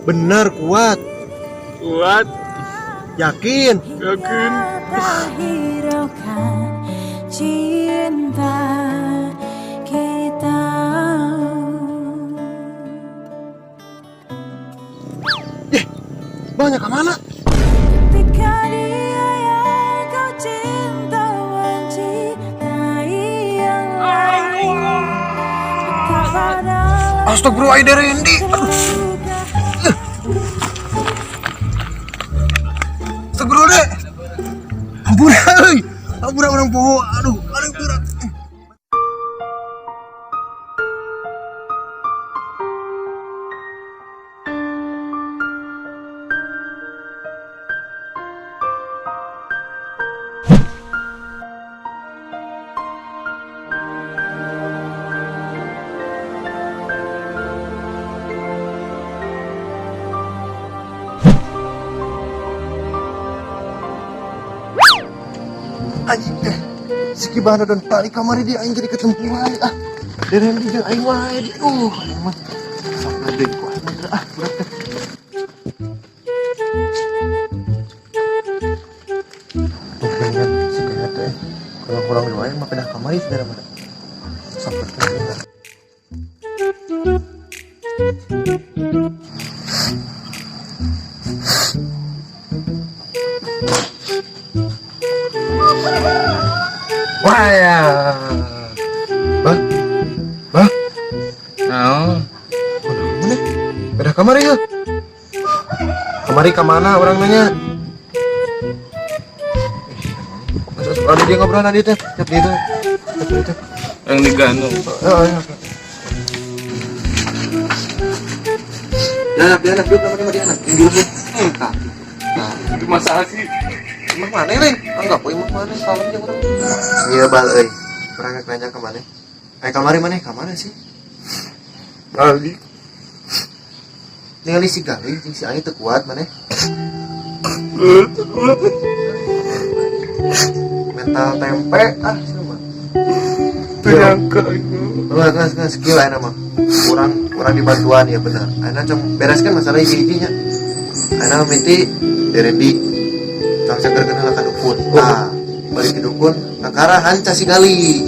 Bener kuat. Kuat. Yakin. Yakin. Tak hiraukan cinta kita. Banyak ke mana? Ketika dia yang kau cinta mencintai yang lain, betapa dalam Astagfirullah, ada Randy. Aduh. terluka. Astagfirullah deh. Ampura euy. Ampura urang poho. Aduh, aduh berat. Anjing teh. Si Kibana dan tali kamari dia aing jadi ketemu wae ah. Dari jeung aing wae di. Aduh, aing mah. Sok deui ku aing mah ah, berat teh. Tuh pengen si kayak teh. Kalau kurang wae mah pindah kamari segala mana. Sampai teh. Wah ya. Bah. Bah. Naon? Mana? Pindah kamari ya. Kamari ke mana orang nanya? Ada dia ngobrol tadi teh, tiap dia teh. Tiap dia teh. Yang digandung. Oh, iya. Ya, dia anak duduk sama dia anak. Yang dulu. Tah. Nah, Itu masalah sih. imah mana lain? Enggak, poe imah mana salam jeung urang. Iya, bal euy. Urang rek nanya ke mana? Eh, kamari mana? Ka mana sih? Balik. Ningali si Galih jeung si Ani teu kuat maneh. Mental tempe ah sama. Ternyangka itu. Enggak, enggak, skill ayeuna mah. Kurang kurang dibantuan ya benar. Ayeuna cuma bereskan masalah hiji-hijinya. Ayeuna mimiti Derendi. Tong cager kenal ka dukun. Nah, balik ke dukun, kakara hanca si Gali.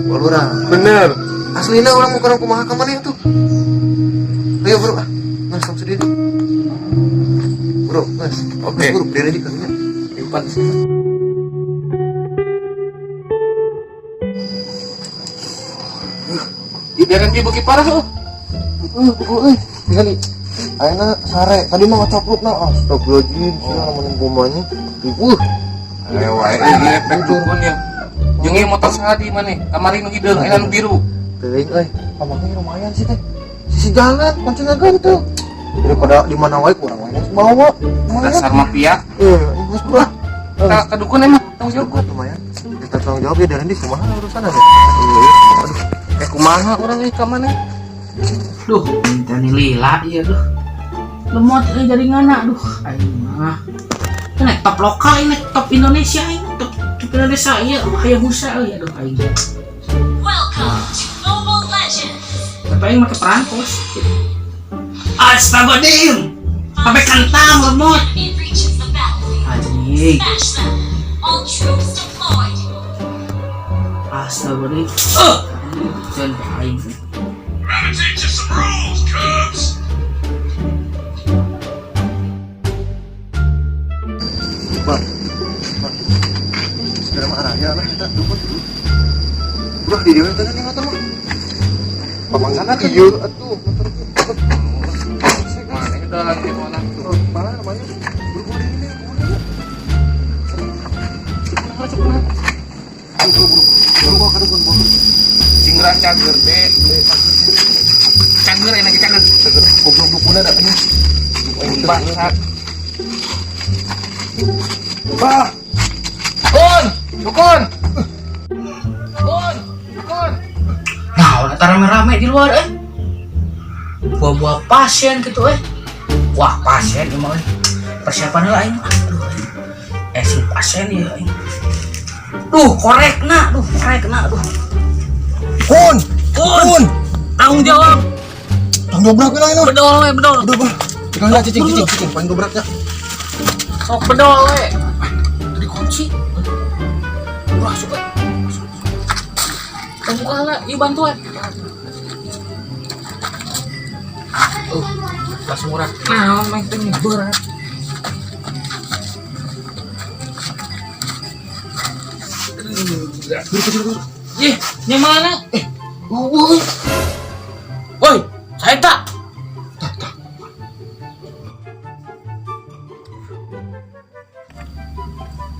Walurang. Bener. Aslina orang mau kurang kumaha ka maneh tuh. Ayo bro, ah. Ngas langsung sendiri. Bro, ngas. Oke. Ngas, bro, Derendi kan nya. Simpan. Di daerah dia beuki parah oh. Euy, tinggali. Ayeuna sare, tadi mah ngacaprukna astagfirullahaladzim, sia lamun kumanya. Ayo wae ini efek dukun ya. Jeung ieu motor saha di maneh? Kamari nu hideung, aya nu biru. Teuing euy, pamangnya lumayan sih teh. Sisi jalan, kuncinya gantung. Daripada di mana wae kurang wae geus bawa. Lumayan. Dasar mafia. Eh, geus bro. Ka dukun emang tanggung jawab. Lumayan. Kita tanggung jawab ya dari di kumaha urusan aja. Aduh, Eh kumaha urang euy ka maneh? Duh, minta nih lila iya duh. Lemot euy jaringanna duh aing mah. Ini top lokal ini top Indonesia ini top, top Indonesia iya Hayabusa euy aduh aing. Welcome to Mobile Legends. Tapi aing make perangkos. Astagfirullahaladzim. Sampai kentang lemot. Enemy reaches the battlefield. Anjing. Smash them. All troops deployed. Astagfirullahaladzim. Eh. Jangan aing. I'ma teach you some rules, Cubs! Bang. Bang. Segera mah araya lah eta dukun. Bro, di dieu teh nih motor mah. Pamangsangan ieu atuh motor. Mana kita lagi mana tuh? Oh, malah namanya buru-buru ini kumaha ya? Cepet. Buru buru buru. Bawa ka dukun, bawa ka dukun. Cinggrang cager deh. Cager enak cager. Cager goblok dukunna da ini. Dukun bangsat. Bah, Dukun, dukun. Dukun, dukun. Nah, udah rame-rame di luar eh. Buah-buah pasien gitu eh. Wah, pasien emang eh. Persiapan lah aing. Aduh, aing. Eh, si pasien ya aing. Duh, korekna, duh, korekna, duh. Kun, Kun, tanggung jawab. Tanggung jawab berapa lah ini? Bedol we, bedol. Udah, bah. Tinggal lah cicing cicing cicing paling dobraknya. Sok bedol we. Itu dikunci. Murah suka. Buka lah, ieu bantuan. Langsung murah. Nah, main teh berat. Ih, yang mana? Woi. Woi, saya tak.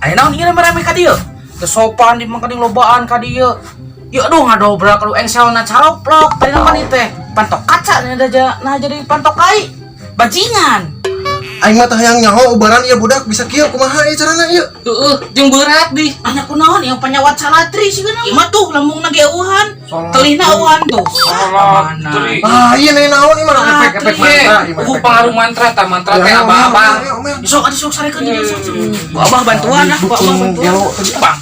Ayo naon ieu rame-rame ka dieu? Teu sopan di mangkaning lobaan ka dieu. Ya aduh ngadobrak lu engselna caroplok. Tadi nama nih teh pantok kaca nih nah jadi pantok kai. Bajingan. Aing mah teh hayang nyaho ubaran ieu budak bisa kieu kumaha ieu carana ieu. Heeh, jeung berat di. Anak kunaon yang penyawat salatri sih kan. Ieu mah tuh lambungna ge eueuhan. Telihna eueuhan tuh. Mana? Ah, ieu nih naon ieu mah efek-efek mantra ieu mah. Uh, pengaruh mantra ta mantra teh abang-abang. Sok atuh sok sarekeun di sok. Ku abah bantuan lah, ku abah bantuan. Bang.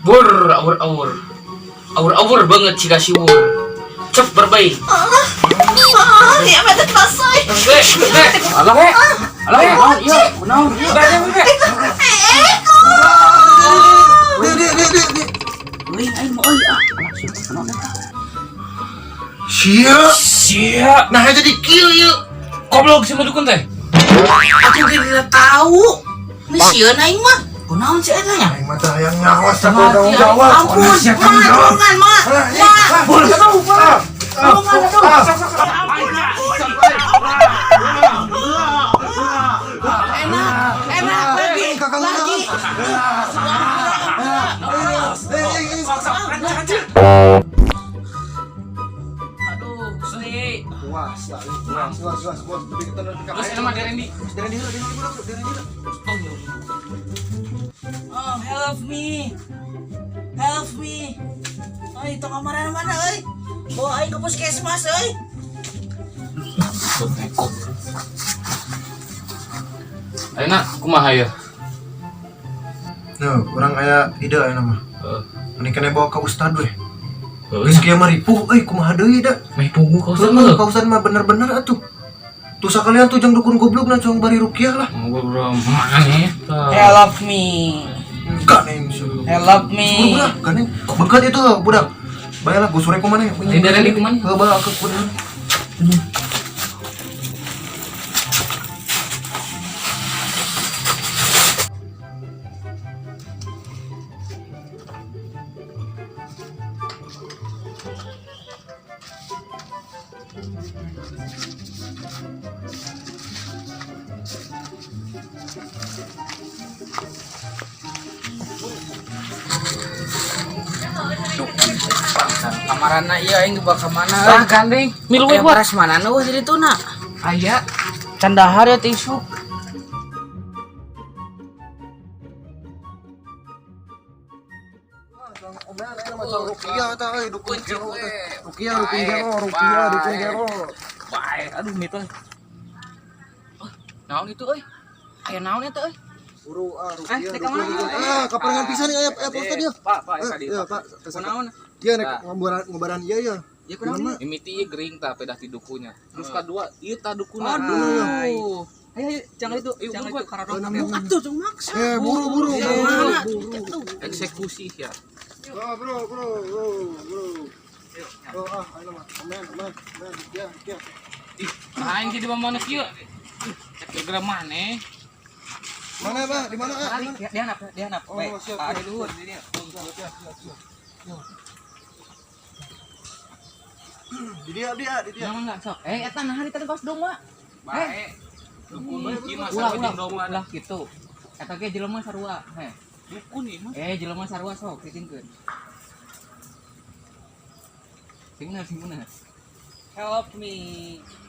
Bur, awur awur. Awur awur banget sih kasih wur. Cep berbay. Ah, ya mah teh basoi. Alah, he. Alah, he. Naon ieu? Naon ieu? Di di di di di. Euy, aing mah euy ah. Alah, sih, naon eta? Sia. Sia. Nah jadi kieu ieu. Goblok si dukun teh. Aku ge tidak tahu. Ini sieun aing mah. Kunaon sih eta nya? Aing mah teh hayang nyaho saku tanggung jawab. Ampun, ma, tulungan, ma. Ma, tulungan, aduh. Enak, enak lagi, lagi. Aduh, Gusti. Puas, puas, puas, puas, puas. Lebih kita nanti Terus ini mah Derendi. Derendi heula, Derendi budak, Derendi heula. Oh, help me. Help me. Ay, ito kamara mana, euy. Bawa aing ke puskesmas, euy. Ayeuna kumaha ya? Nah, urang aya ide aya mah. Heeh. Mending kene bawa ka ustad weh. Geus kieu mah ripuh euy kumaha deui da. Meh pugu ka ustad Heeh, mah. ka ustad mah bener-bener atuh. Tuh sakalian tuh jeung dukun goblok na cong bari rukiah lah. Ngobrol maneh tah. Help me. Ganeng. Help me. Budak, ganeng. Bekat itu budak. Baiklah, gue sore kumana ya? Ini Derendi kumana? Heuh, bae ke kudu. Kamarana ieu aing dibawa ka mana? Ah, gandeng. Milu we Aya buat. beras mana nu jadi tuna? Aya. Candahar ya tisu. Rukiah tah euy dukun gero teh. Rukiah dukun gero, rukiah dukun gero. Bae, aduh mitu. Naon itu euy? Aya naon eta euy? Buru ah rukiah dukun. Ah, kaparengan pisan aya aya poster dia. Pak, Pak, tadi. Iya, Pak. Kunaon? Dia nek ngobaran ngobaran ieu ya. Ya kunaon? Mimiti ieu gering tah pedah ti dukunya. Terus kadua ieu tah dukuna. Aduh. Ayo, ayo, jangan itu, jangan itu Atuh tong maksa. Eh, buru buru. Mana? Eksekusi ya. Oh, bro, bro, bro, bro. Bro, ah, ayo mah. Aman, aman, aman. Rukiah, rukiah. Ih, aing jadi mana kieu? Cek gara maneh. Mana, Pak? Di mana, ah? Di mana? Dihanap, dihanap. Oh, siap. Ada luhur di dia. Di dia, dia, di dia. Jangan enggak sok. Eh, eta nahan di kos domba. Bae. Dukun ieu mah Ulah, sarua ulah, jeung domba ulah gitu. Eta ge jelema sarua, heh. Dukun ieu mah. Eh, jelema sarua sok kitingkeun. Sing bener, sing bener. Help me.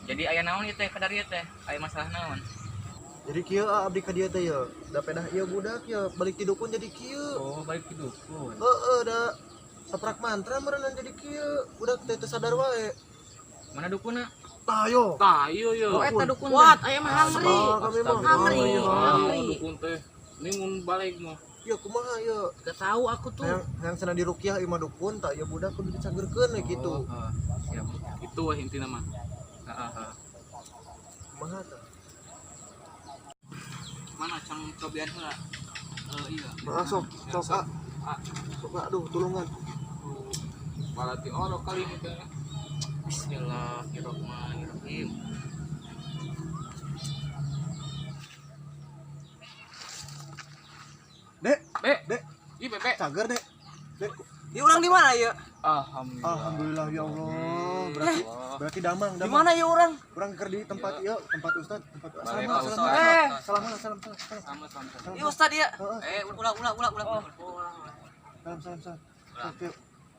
Jadi aya naon ieu teh kadar ieu teh? Aya masalah naon? Jadi kieu ah, abdi ka dieu teh ya. Da pedah ieu budak ya balik ti dukun jadi kieu. Oh, balik ke dukun. Heeh, da saprak mantra meureunna jadi kieu. Budak teh teu sadar wae. Mana dukunna? Tah yo. Tah, ieu yo. Oh, eta dukun. What? Aya mah hangri. Ah, kami mah. Hangri, Oh, hangri. dukun teh. Ini mun balik mah. Ya kumaha ya? Gak tahu aku tuh. Yang senang diruqyah ieu mah dukun tak ya budak kudu dicagerkeun we gitu. Oh, heeh. Siap. Itu weh intina mah. Heeh, heeh. Kumaha tah? Mana cang cobian heula? Iya. Maaf sok, sok ah. Sok ah, aduh tulungan. Balati orok kali ini teh. Bismillahirrahmanirrahim. Dek, Be, Dek, ih bebe. cager, Dek. Dek, Di orang di mana ya? Alhamdulillah. alhamdulillah ya Allah. Berarti berarti damang, Di damang. mana ya orang? Kurang keur di tempat ieu, tempat ustad, tempat Balai salam, Pak salam, Ustad. salam, salam, salam, salam, Sama sama. salam, Iya Ustad ya. Heeh, Eh, ulah ulah ulah ulah. Oh. salam, salam, salam. Oke.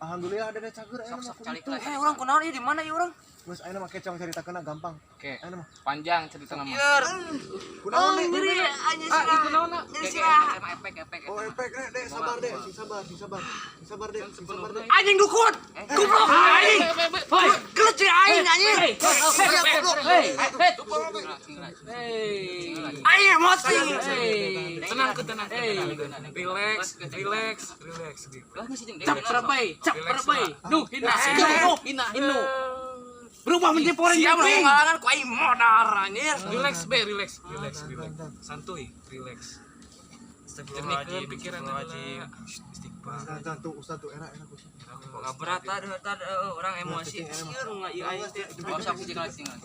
Alhamdulillah ada deh cager ayeuna mah Sok kudu calik itu. lah. Eh orang kunaon ieu di mana ya orang? Geus ayeuna mah kecong caritakeunna gampang. Oke. Ayeuna mah. Panjang cerita nama. Iya. Kunaon Dek? Ngeri anjing Ah, itu naon nak? Nyeri sirah. Efek efek. Oh, efek Dek, Dek, sabar Dek, sing sabar, sing sabar. Sing sabar Dek, sing sabar Dek. Anjing dukun. Goblok anjing. Hoi, gelut sih aing anjing. Hei, Hei, Aing emosi. tenang ke tenang. Relax, relax, relax. Cap rebai, cap rebai. Duh, hina, Hina, hina, hina. Berubah menjadi poreng Siap jumping. ngalangan ku aing modar anjir. Relax, be, relax, relax, relax. Santuy, relax. Jernihkeun pikiran heula. Istighfar. Ustad tuh, ustad tuh enak, enak ustad. Enggak berat tadi tadi orang emosi. Sieun enggak ieu aing teh. Oh, sok ceklan ceklan.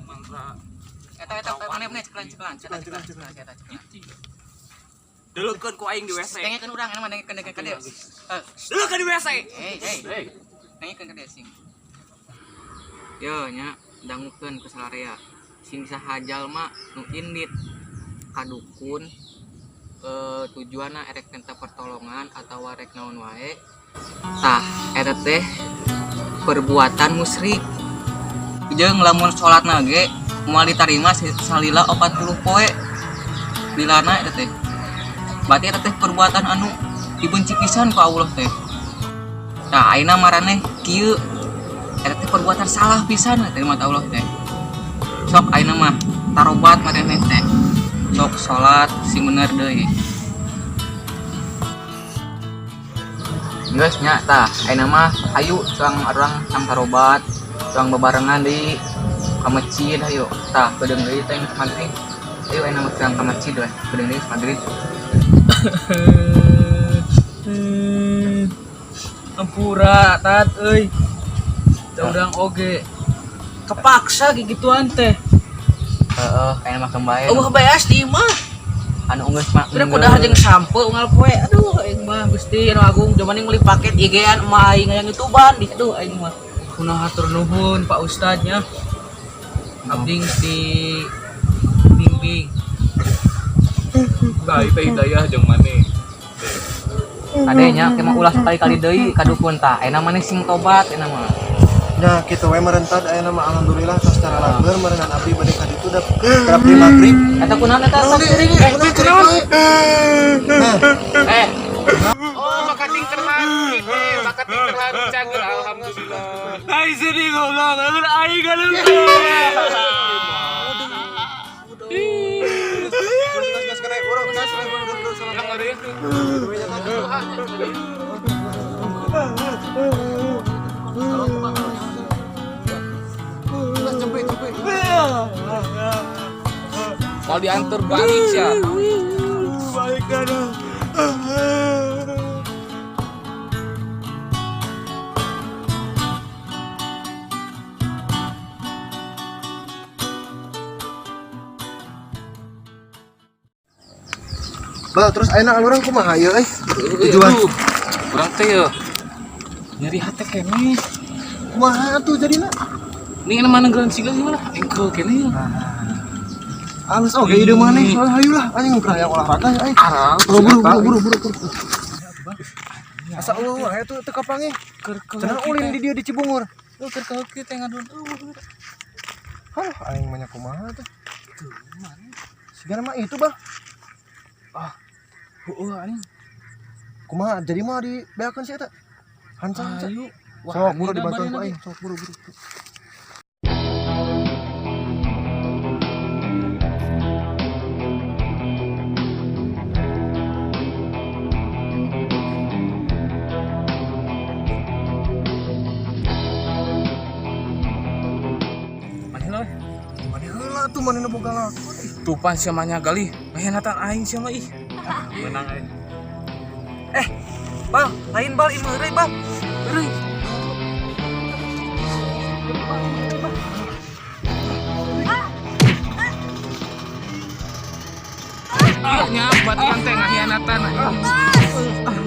Mantra. Eta eta mana mana ceklan ceklan ceklan Ceklan, ceklan ceklan. eta ceklan. Dulukeun ku aing di WC. Dengekeun urang anu mah dengekeun dengekeun ka dieu. Eh, Dulukeun di WC. hey hey. Dengekeun ka dieu sing. Yo nya dangukeun ku salarea. Sing saha jalma nu indit ka dukun tujuanna erek minta pertolongan atau rek naon wae. Tah eta teh perbuatan musyrik. Jeung lamun salatna ge moal ditarima salila 40 poe. Dilana eta teh. Berarti eta teh perbuatan anu dibenci pisan ku Allah teh. Tah ayeuna maraneh kieu eta teh perbuatan salah pisan teh di mata Allah teh. Sok ayeuna mah tarobat maraneh teh. Sok salat sing bener deui. Geus nya tah ayeuna mah ayu urang urang sang tarobat, urang bebarengan deui ka masjid ayo. Tah beudeung deui teh geus magrib. Ayo ayeuna mah urang ka masjid we, beudeung deui magrib. Ampura tat euy. Da urang oge. Kepaksa gituan teh. Heeh, ayeuna mah kembae. Eueuh beas di imah. Anu geus mah Udah kudah jeung sampo unggal poe. Aduh aing mah Gusti anu agung jaman meuli paket IG-an emak aing hayang YouTubean di aduh aing mah. Kunaha hatur nuhun Pak Ustad nya. Abdi geus di bimbing. Baik teh hidayah jeung maneh. Adenya ke mah ulah sekali-kali deui ka dukun tah. Ayeuna maneh sing tobat ayeuna mah. Nah, kitu we meureun tad ayeuna mah alhamdulillah tos cara lager meureun abdi bade ka ditu da kerap di magrib. Eta kunaon eta Naon, sok Dek? ceuring? Kunaon ceuring? Nah, Eh, Oh, makating terharu nih, makating terharu cager alhamdulillah. Aing sedih goblok, aing galuh. gas gas kena urang gas urang urang salam. Yang ada ya. Gas jempe jempe. Mau diantar balik sih. Balik dah. Bah, terus ayeuna urang kumaha ieu euy? Tujuan Urang teh yeuh. Nyeri hate keneh. kumaha tuh jadina? Ini enak mana geran siga gimana? Engkel keneh. Alus oge ide maneh, hayu lah anjing keur hayang olahraga ya euy. Buru buru buru buru buru. Asa eueuh wae tuh teu kapanggih. Cenah ulin di dieu di Cibungur. Lu keur keur kieu teh ngadon. Hah, aing mah nya kumaha tuh. Sigana mah itu, Bah. Ah. Heueuh anjing. Kumaha jadi mah dibeakeun si eta. Hanca hanca. Ayo. Sok buru dibantuan ku aing, sok buru buru. Atuh manehna boga lakon. Tupan sia mah nya Galih. Ngahianatan aing sia mah ih. Menang aing. Eh, Bal, lain Bal, ieu heureuy, Bal. Heureuy. Ah, nya baturan teh ngahianatan.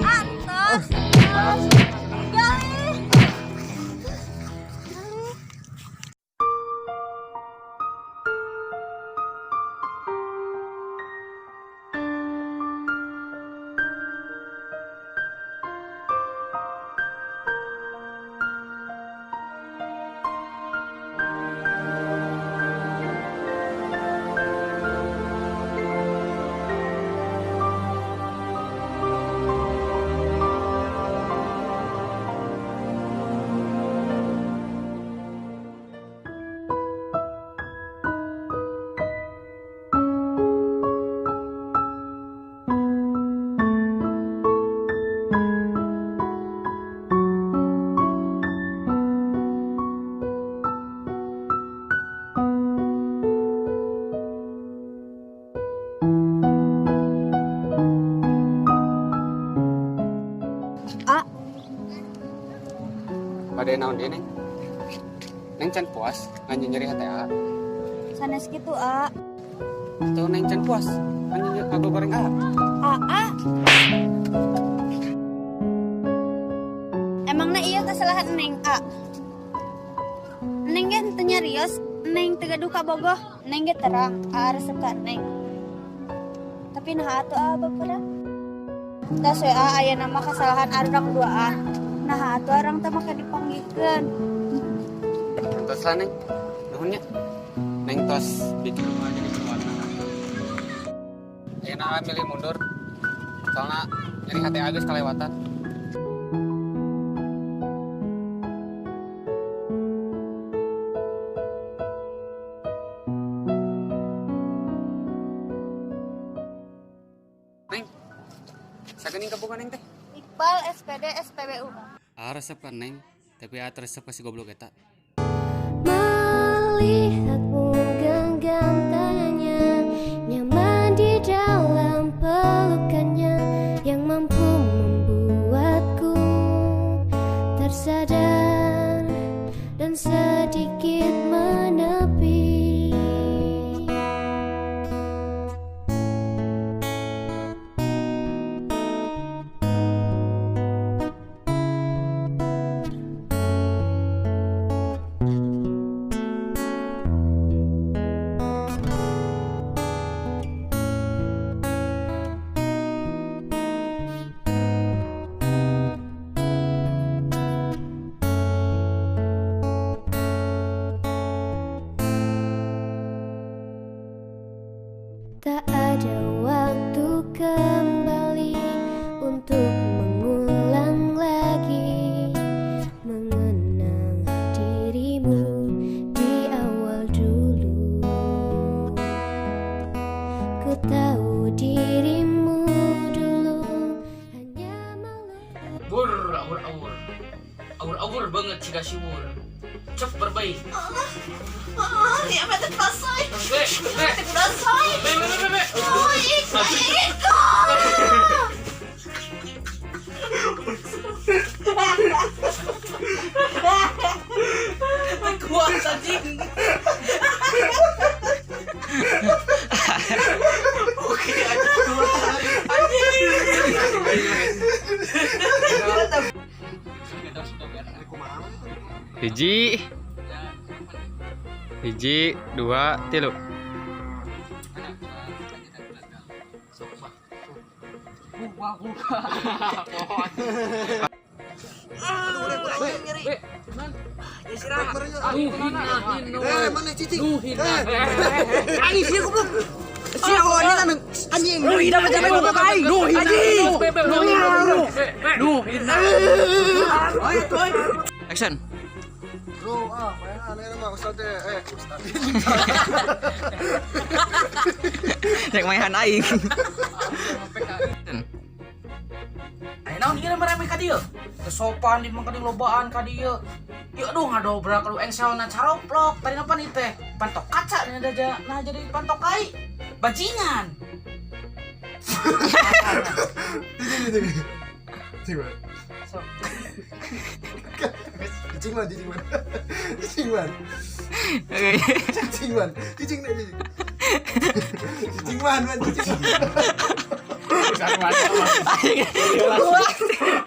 Antos. Galih. Galih. A, Bade naon deui, Neng? Neng can puas nganjing nyeri hate A. Sanes kitu, A. Atau Neng can puas nganjing ngagogoreng A. A, A. Emangna iya kesalahan Neng, A. Neng ge henteu nyarios, Neng teu gaduh kabogoh, Neng ge terang, A resep ka Neng. Tapi naha atuh A baperan? Tas we A aya nama kesalahan arurang duaan. Naha atuh arang teh make dipanggihkeun. Tos lah, Neng. Nuhun nya. Neng tos bikin rumah jadi keluarga. Ayeuna A milih mundur. Soalna nyeri hate A geus kalewatan. Neng, sagening kaboga Neng teh? Iqbal SPD SPBU. A resep ka Neng, tapi A resep ka si goblok eta. Melihatmu genggam tangannya, nyaman di dalam pelukannya, yang mampu membuatku tersadar dan sedikit menepi. Tak ada waktu kembali untuk mengulang lagi, mengenang dirimu di awal dulu. Ku tahu dirimu dulu hanya malu. Bur, awur awur. Awur awur banget siga siwur. Cep berbaik. Ah, ya mah teu selesai. Be, be, Teu selesai. Be, be, be, be. Oh, Iko, Iko. Kuat anjing. Oke, anjing. Anjing. Hiji, hiji, dua, tilu. Eh, mana cicing? Anjing sih goblok. Sia anjing anjing. Nu hina macam goblok aing. Nu hina. Nu hina. Nu hina. Action. Bro, ah, main aneh mah ustad teh. Eh, ustad. Rek maehan aing. Naon ieu rame-rame ka dieu? Teu sopan di mah ka lobaan ka dieu. Ya aduh, ngadobrak, aduh, engselna caroplok. Tadi apa nih teh? Pantok kaca nih ada, nah jadi pantok kai. Bajingan. Cicing, man. Sok. Cicing man, cicing man. Cicing man. Cicing man. Cicing deh, cicing. Cicing man, man, cicing. Jangan.